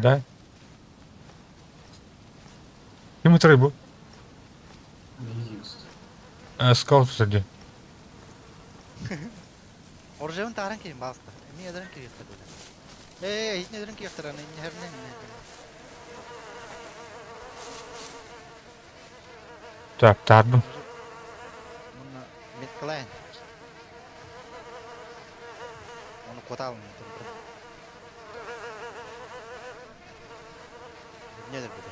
Хайда? Ким ытырай бу? Скаут сади. Оружиебын тааран киирин баалыста. Эмиэ өлөрөн киириэхтэр буолла. Ээ, эйитин өлөрөн киириэхтэр аны иннэһэринэ иннэһэринэ. Так, таардым. Мунна меткалайн. Оны куотаалын. Не өлөрбүтэ.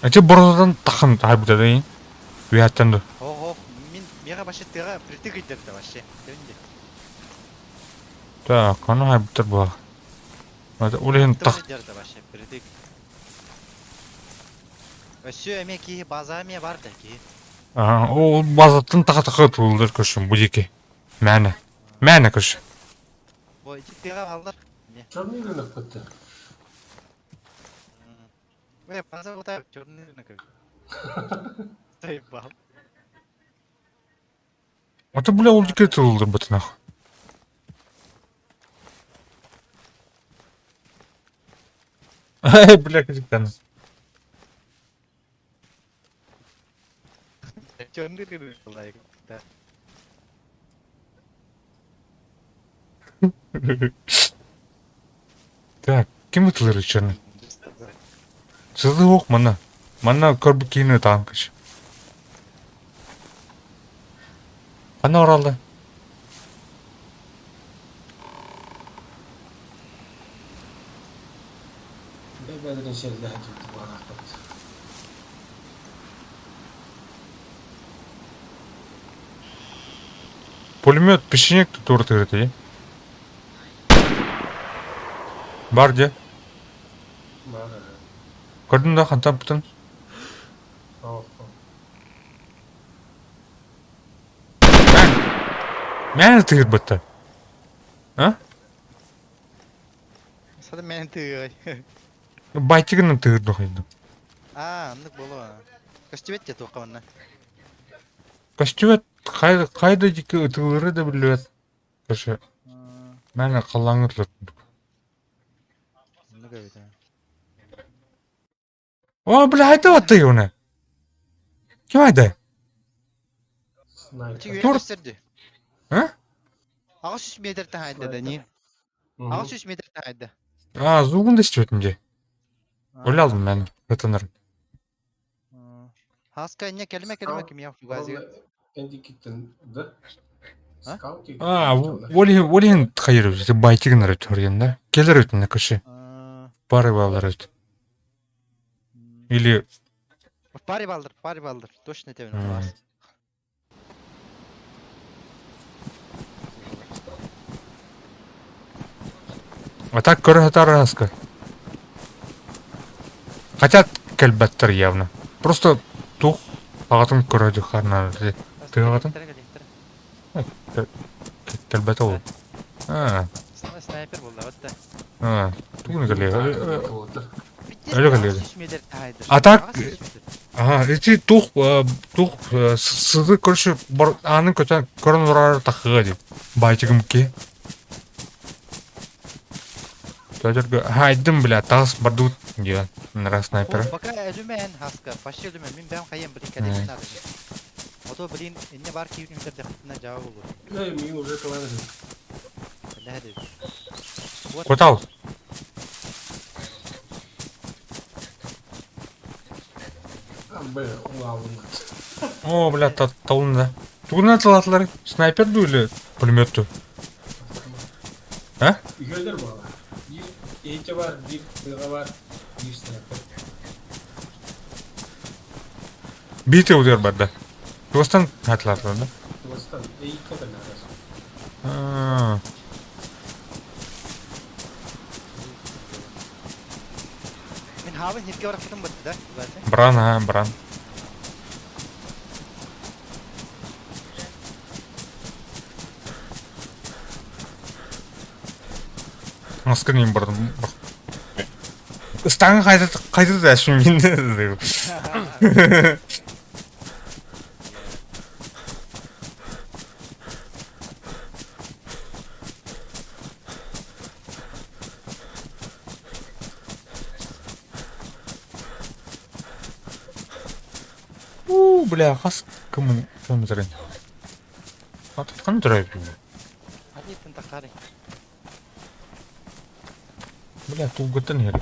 Эти борозодан тахын таһайбыта да Үһэттэн ду. Ох, мин миэхэ вообще тыаҕа притык ыйдарда вообще. Дөнде. Так, аны хайбыттар буолар. Ол иһин тах... Ыйдарда вообще притык. Өссө эмиэ киһи база эмиэ бар да киһи. Ага, ол базаттан таха-таха тулулар көрсүм бу диэки. Мээнэ. Мээнэ көрсүм. Бу ити тыаҕа хааллар. Черный рынок бытты. Бля, база вот черный рынок. Заебал. А то бля ол диэки тылыллар бытынах. Ай, бля, кызыктан. Черный рынок лайк. Да. Так, ким ытылыр черный? Сызы ох манна. Манна көрбүт киһини ытаан кыш. Ханна оралды? Бэйбэдэрин сэллэһэ дьиктибанаахпыт. Пулемет печенек тура тыгырты. Бар де. Бар. Көрдүм да хантан бутын. Мээн тыгырбытта. А? Сада мээн тыгырай. Байтигынан тыгырды хайдым. А, оннук буолуо. Көстүбэт те туохха манна. Көстүбэт хайда дики ытылыры да биллибэт. Короче, мээнэ халлааҥҥа ытылар курдук. Оннук эбит. О, бля, хайда баттый уна? Ким айда? Тур. А? 800 метр таһайда да не? 800 метр таһайда. А, звугун да истибэтим дии. Өлө алдым мен ытыныр. Хаска инне кэлимэ кэлимэ кимия фугазига. Эндикиттен да? А, ол иһин хайыр байтигин өрөт да. Келер өтүнэ кыши. Бары балар өт. Или Пари балдыр, пари балдыр. Точно этэбин класс. А так көрө сатар Хотят кэлбэттэр явно. Просто тух аҕатын көрө дьухарна тыаҕатын кэлбэтэ ол. А. Снайпер буолла да. А, тугун кэлиэ. Өлө кэлиэ. А так Ага, ити тух тух сызы короче аанын көтөн көрөн урар тахыга дип. Байтигым ки. Төтөргө хайдым бля таас бардут диэн нара снайпера. Пока өлүмэн хаска, почти өлүмэн. Мин бэм хайым блин кэлин надо. А то блин инне бар киирин интердехтина жаба болу. Эй, мин уже кылан Кутал. О, бля, талын да. Тугунан атылаатылар? Снайпер дуу или пулемет дуу? А? Үһүөлэр буолар. Биир эйте бар, биир тыаҕа бар, биир снайпер. Биир тыа бар да. Туостан атылаатылар да? Туостан, эйте кэллэҕэ. А. Мин хаабын хирге барахпытым бытты да. Бран, а, бран. Хаҥаска ньим бардым. Ыстааҥҥа хайда хайда да сүнньүн. Уу, бля, хас кымын километрын? Ханна төрөөбүтүҥ? Арыйтан тахсаарый. Бля, тулгуттан иһэр.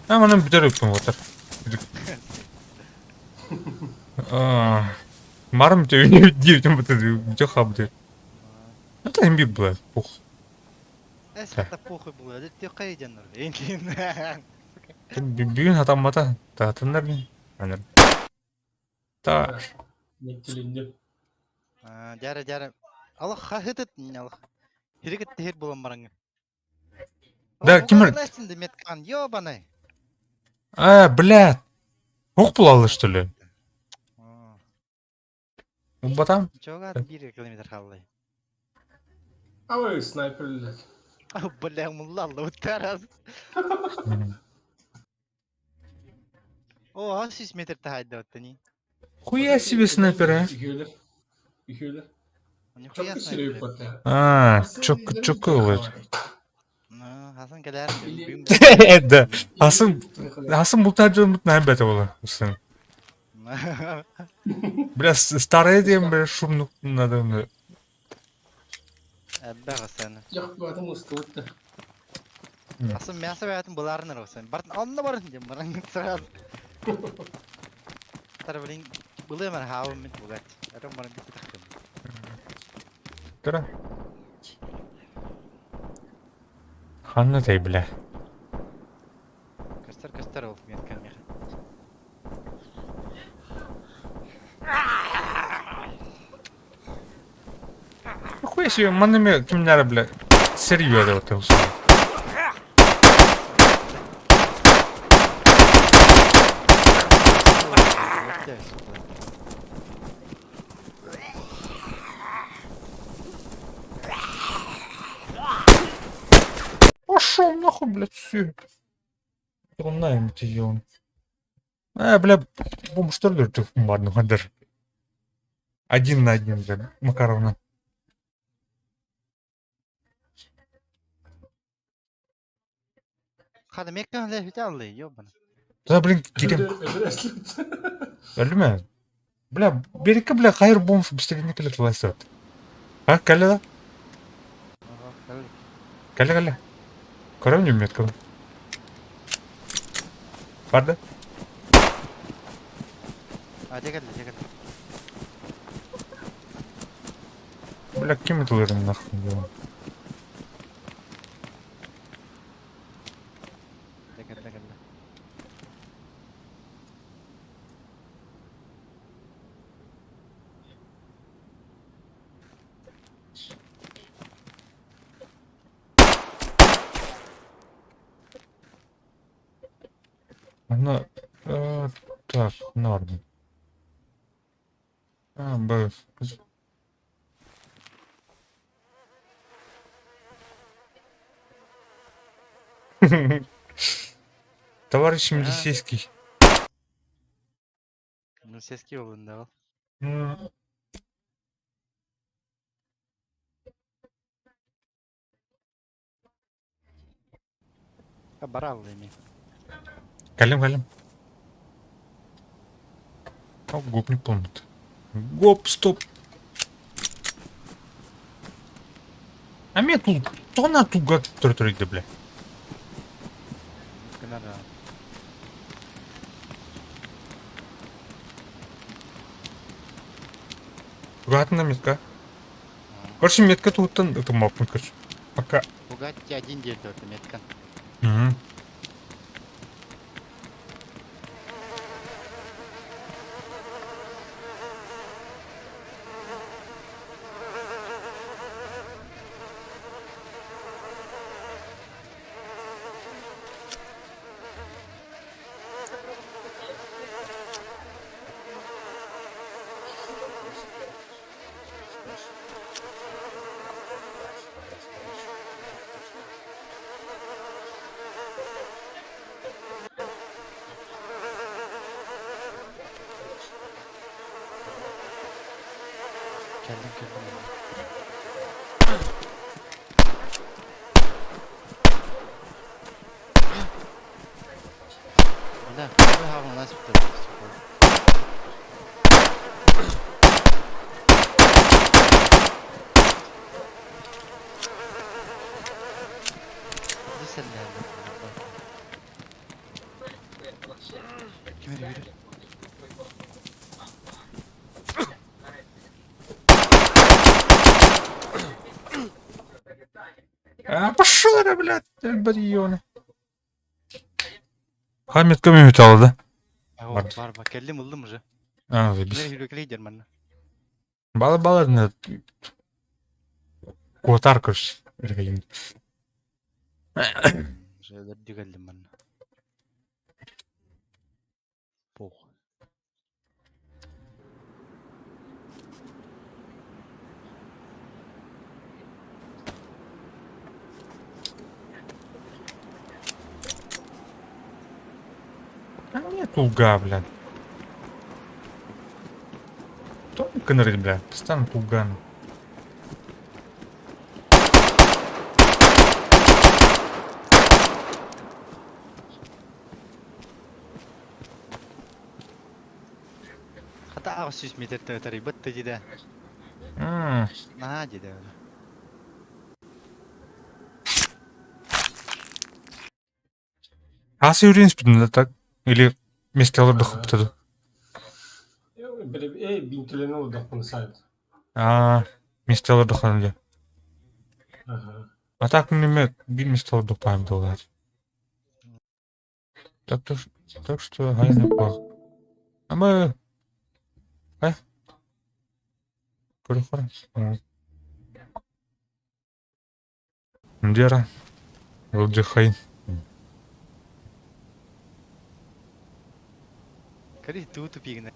А, манан бүтэр үппүн буотар. Марым диэбитим буту хабды. Это имби было, пух. Это похуй было, это тёкай дьоннор. Бүгүн хатаммата, таатыннар мин. Та. Меккелинним. Дьара дьара. Алах хаһытыт алах. Хиригит тihir булан бараҥы. Да, ким Меткан, ёбаный. А, блядь. Ох булаллар, что ли? Умбатам? Чога 1 километр хааллай. Абы снайперлер. Бля, муллалла уттарас. О, 6 метр таһайда оттани. Хуя себе снайпер, а? Үһүөлэр. Үһүөлэр. Нихуя Чөккө сирэйи снайпер. потта. А, чөккө чөккө ылар. Ну, Хасан кэлээр. Да. Хасан Хасан бултаар дьоммут наһаа бэтэ буолар. Бля, старая диэн бля шумнук надо. Элбэх Хасан. Яхпатым устубут да. Хасан мясо бэйэтин былаарынар Хасан. Бартын онно барын диэн баран сразу. Тара блин, былыамар хаабым мин бугат. Эрэн баран биттэхпин. Тара. Ханна тэй бля. Көстөр көстөр ол меткам меха. Хуя себе, манна ме кимнәре бля. Серьезно вот это. Пошел нахуй, блядь, все. Он ты А, бля, бомж что ли ладно, даже. Один на один, бля, Макаровна. Хада мекка ле хиталли, ёбана. Да, блин, кирем. Өлүмэ. Бля, берекке, бля, хайыр бомж бистегини келет лайсат. А, кэллэ да? Кэллэ, кэллэ. Көрөм метка. Барда? А, дьэ кэллэ, дьэ кэллэ. Бля, ким это нахуй делал? Дьэ кэллэ, кэллэ. Она... так, норм. А, Б. Товарищ милицейский. Милицейский болын да ол. Барал эми. Калим, калим. О, гоп не помнит. Гоп, стоп. А мне тут, то на туга төртөрөйдө, бля. Гынара. Тугатына метка. Короче, метка туттан это маппын, короче. Пока. Бугатти один диэти это меткан. Угу. Кэллим, кэллим. Бля, какой говно нас Ким эрэ үөрэр? А пошел, блядь, батальоны. Хаммет көмө да? Бар, бар, бар. Кэллим, ыллым уже. А, заебись. Килер хүрүөкэлэй манна. Бала бала куотар короче. Уже өлөрдү кэллим манна. Пох. А нет туга, блядь. Кто кынырит, блядь? Постоянно туган. Хата 800 метртэн тарыйбыт да дии. Наһаа дии. А с да так? Или вместе олордох Э, бинтелен олдохпун сайт. А, вместе олордох дии. Ага. А так неме бир месте олордох паем доллар. Так, то, так что гайна пах. А мы... А? Көрөхөр. Ndera. Вроде Кэри туу тупигна.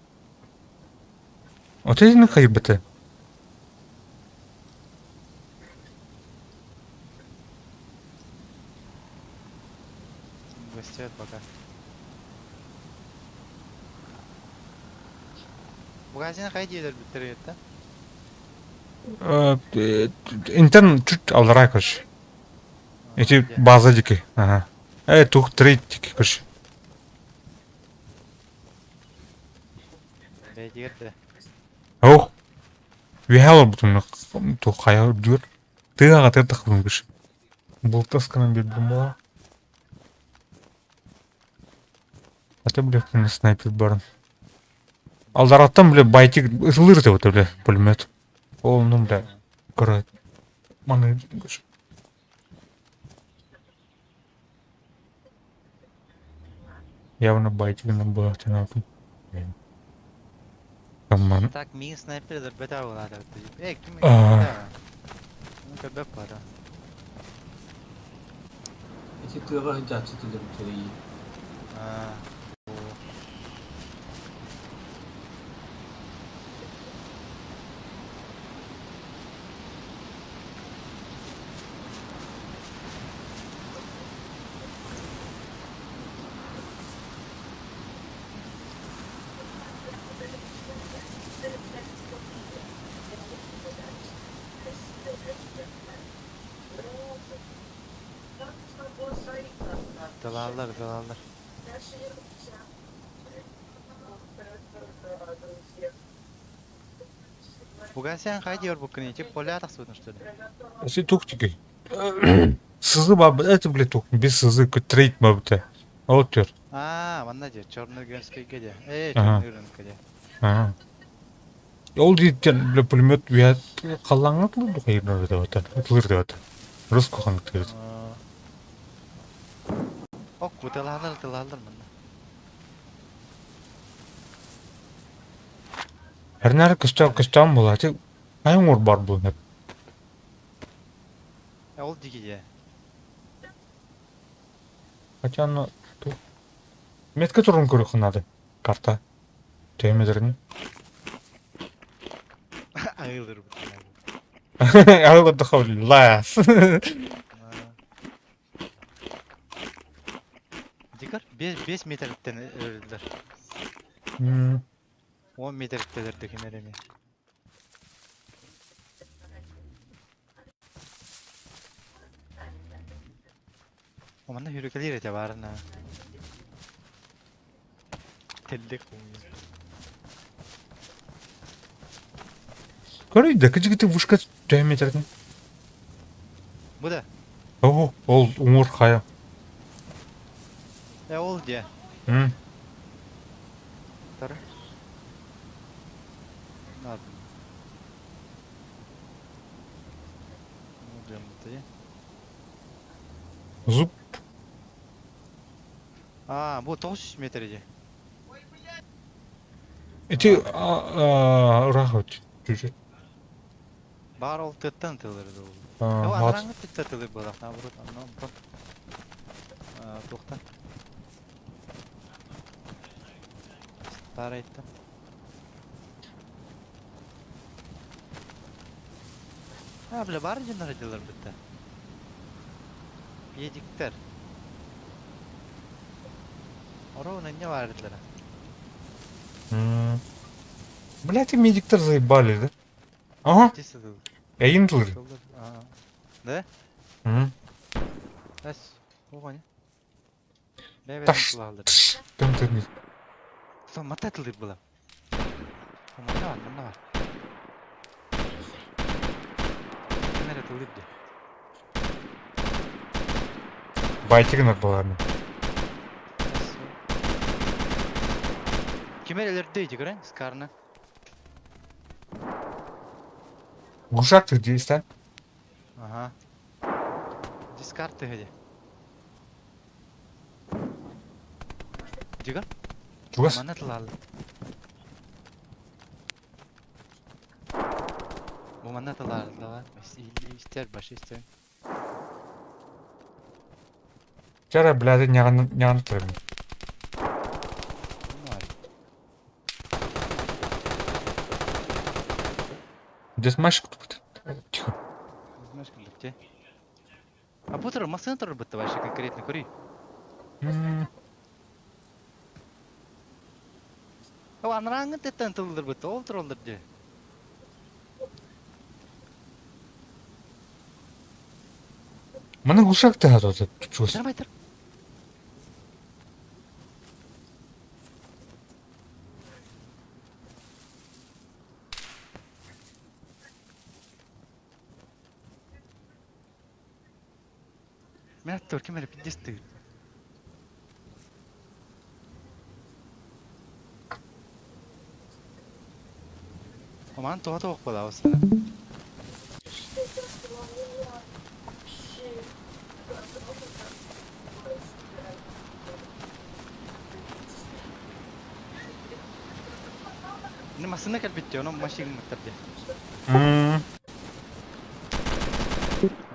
Вот эти на хайбаты. Гостят пока. Магазин хайа диэлэр бүттэр да? Интерн чуть алрай, короче. Эти база дики. Ага. Тух трейд дики, короче. Ох. Вихало бутун тух хая дүр. Тыга тыртах бун биш. Болтасканан бир бума. А ты, бля, на снайпер баран. Алдараттан, бля, байтик ысылыр деп бля, пулемет. Ол, ну, бля, короче. Маны, короче. Явно байтик на было, нахуй. Каман. Так, мин снайпер бета буолаата. Э, ким Аа. Ну, көбөк бара. Эти тыга жачы тилер бүтери. Аа. Dalarlar, dalarlar. Бугасян хай диор буккын тип поля тахсыбытын что ли? Если тух дики. Сызы бабы, это, блядь, тух, без сызы, трейд бабы. А вот тер. Аа, манна же, черный гренский где? Эй, Ага. черный гренский где? Ага. Ол дейтен, бля, пулемет вия қаллаңа тылыр хайырнар деп ата. Тылыр деп ата. Рус кохан тылыр. Ок, тылалар, тылалар манна. Әрнәр көстә көстәм була. Тик айың ур бар бу. Ол диги Хотя ну ту Метка турун көрөх надо. Карта. Төмедерин. Айылыр бу. Айылыр да хавли. Лас. Дикар 5 метртен өлдүлөр. 10 метртелерди кемереми. Манна хүрүкэлиир этэ баарына. Тэллик хомуйар. Көрүй да, кыжыгыты вышка төһө метрден? Бу да? О, ол уҥур хайа. Э ол дьэ. М. Тар. Надо. Зуб. А, бу 900 метр дии. Ити ыраах чуть-чуть. Баар ол тыаттан тылыр ол. Ол анарааҥҥы тыттан тылыр буолах, наоборот, онно онтон туохтан Старайтан. А, бля, баар дьоннор дьыллар бытта. Педиктер. Оруобуна инньэ баар этилэрэ. Блядь, и медиктер заебали, да? Ага. Эйин тылыр. Да? Мм. Эс, оҕони. Таш. Тым тым. Мата тылыр была. Манна бар, манна бар. Ким эрэ тылыр дии. Байтигин баларны. Ким эрэ өлөрдө ити көрөн, скарна. Глушак ты здесь, Ага. Дискард ты Дигар? Чугас. Манна тылаалла. Бу манна тылаалла. Истер баш истер. Чара, блядь, няган няган турабын. Десмаш Тихо. Знаешь, где? А бу массыына турар бытта вообще конкретно көрүй. О, анарааҥҥы тэттэн тыллыр бытта, ол тураллар дии. Маны глушак тыһа чугас. Давай тұр. Мин аттыбар ким эрэ пиздец тыыр. Оман тоҕо тоҕох буолаабысына. Массыына кэлбит дии, онон машина гыммыттар дии.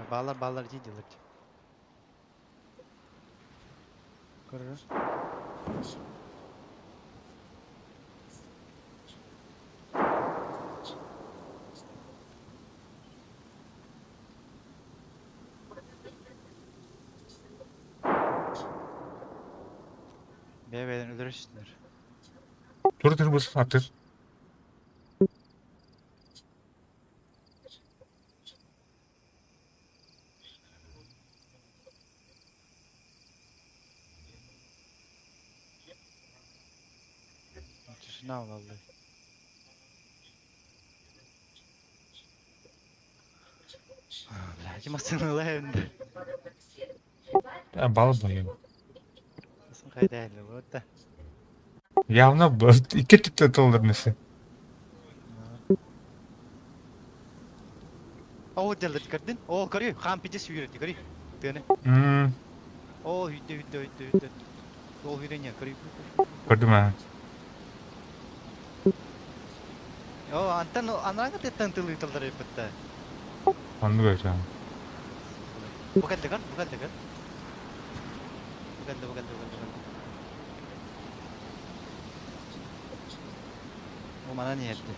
Баалар баалар дии дилэр дии. Көрөр. Бэйэ-бэйэлэрин өлөрө түстүлэр. Тур тур бус атыр. Тишина ылаллар. Блядь, массыына ылайын. Бал байым. Хайда вот да. Явно икки түптэ тыллар несе. О, делать көрдүн. О, көрү, хаам пиздец сүүрэрди, көрү. Тыаны. О, үйдө, үйдө, үйдө, үйдө. Ол үйрен көрү. Көрдүм аа. О, антан анарааҥҥы тыаттан тылы тыллар эппитте. Оннук өйтөм. Бу кэллэ көр, бу кэллэ көр. Бу кэллэ, бу кэллэ, бу кэллэ, бу кэллэ. Бу манан иһэрди.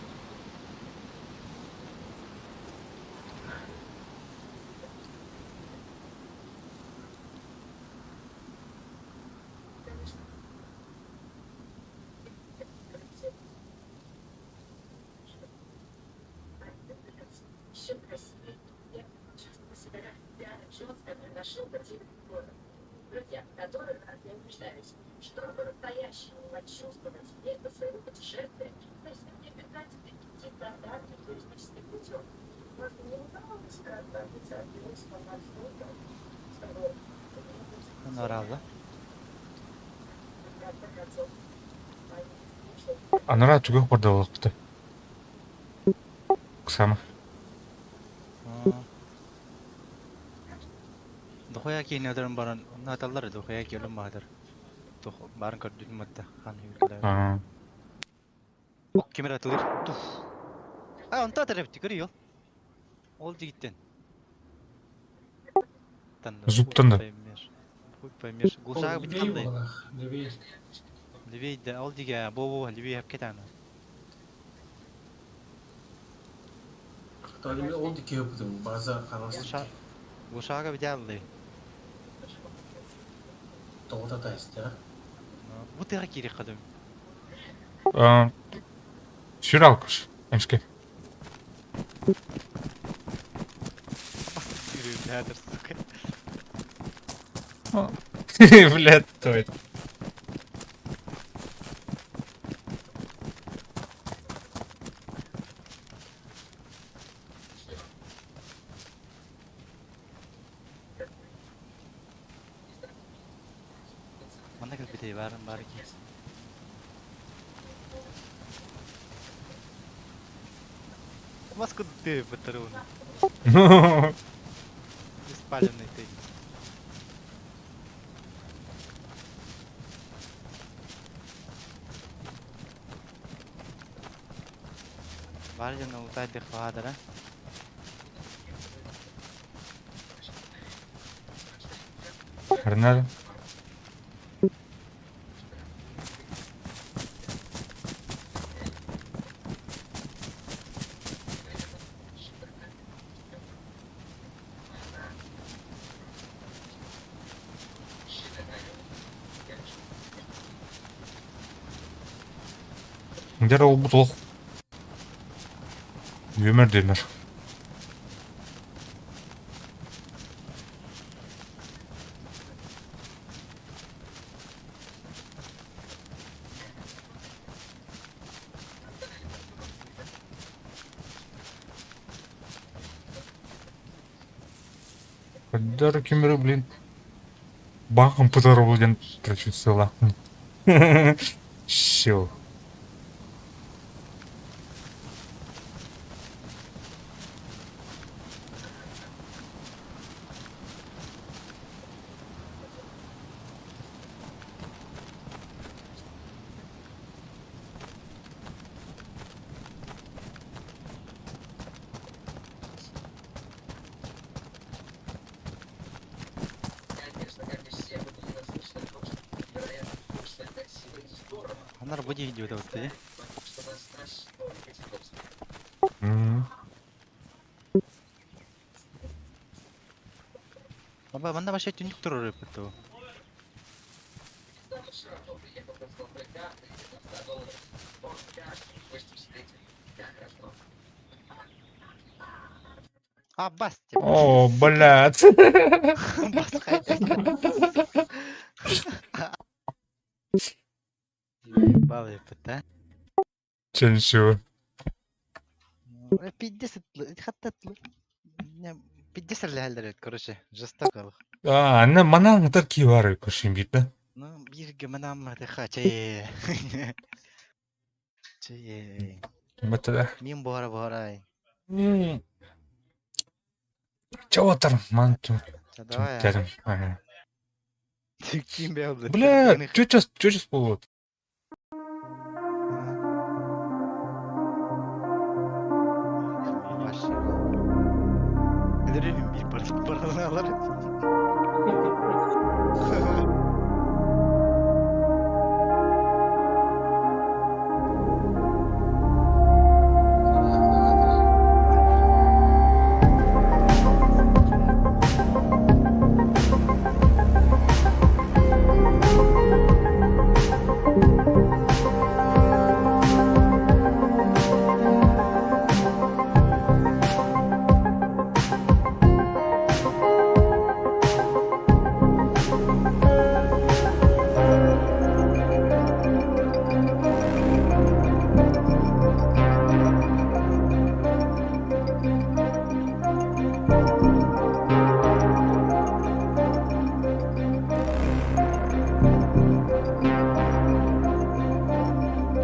Оралла. Анараа түгэх барда буолуохпута. Оксана. Дохуя киһини ытыран баран, онно аталлар дохуя киһи баатар. Баарын көрдүтүм матта хан үүрдэ. Ок кимер атылыр. Тух. А, онто атар эбит, көрүй ол. Ол дигиттен. Зубтан да. Хуй поймешь. Гусага бит кандай. Левей. Левей да, ол диге, бо-бо, левей хап кетаны. Ол дике өптүм, база хаҥас. Гусага бит алды. Тоҕута тайста. Бу тыга киирик кадым. Сүр алкаш. Эмске. Сука. Блядь, кто это? Манна кэлбитей баар бар ки. Маску ты батаруна. Спаленный ты. Бардина лутать хвадра. Арнада. Где ол бутыл? Өмір демір. Каддар кимери, блин. Бахом пытарыл ден трачу села. Все. Анар бу диги диэбит ты. Аба манна вообще түнүк турар эппит А, бас типа. О, блядь. Бас Ебал эппит, а? Ченшу. Пиздец, хатта пиздец ләһәлдер короче, жестоко. А, ана мана ыңтар ки бар көшін бит да. Ну, бирге манам тыха чай. Чай. Бата. Мин бора борай. Чаватар манту. Давай. Ага. Ким бе Бля, что сейчас, что сейчас будет? Өлөрүм бир паралар.